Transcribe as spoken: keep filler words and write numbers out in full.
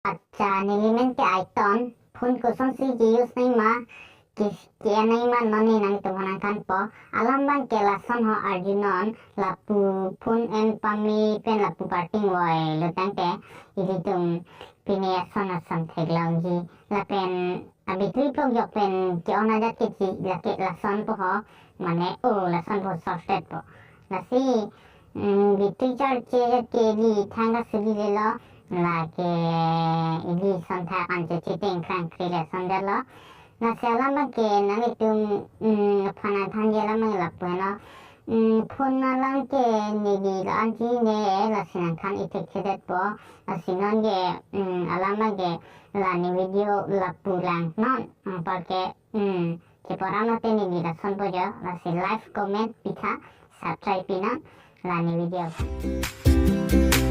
Accha, nelimen ke Aiton, phone kosonsi ke-use nangma, ke, ke nangma non ne nangtum aphan nangthanpo. Alam abang ke lason ho arjunon, lapu phone en pame pen lapu parting voilo tangte, ilitum pine ason ason theklongji. Lapen a-battery plok jok pen ke-on ajat ke chi, lake lason po ho, mane o lason po shorted po. Lasi, mm, battery charge che ajat ke ili thang kasuli lelo, lake ili son thak an che chiteng krang kri le son detlo. Lasi alam abang ke nanglitum, mm, aphan nangthanji alam abang lapu heno. Mm, phone alam ke neli la-anji ne, lasi nangthan ithekthedetpo. Lasi non ke, mm, alam abang ke la ne video lapu lang non, anpar ke, mm, chepora mate neli lason po jo, lasi like, comment pitha, subscribe pinon, la ne video.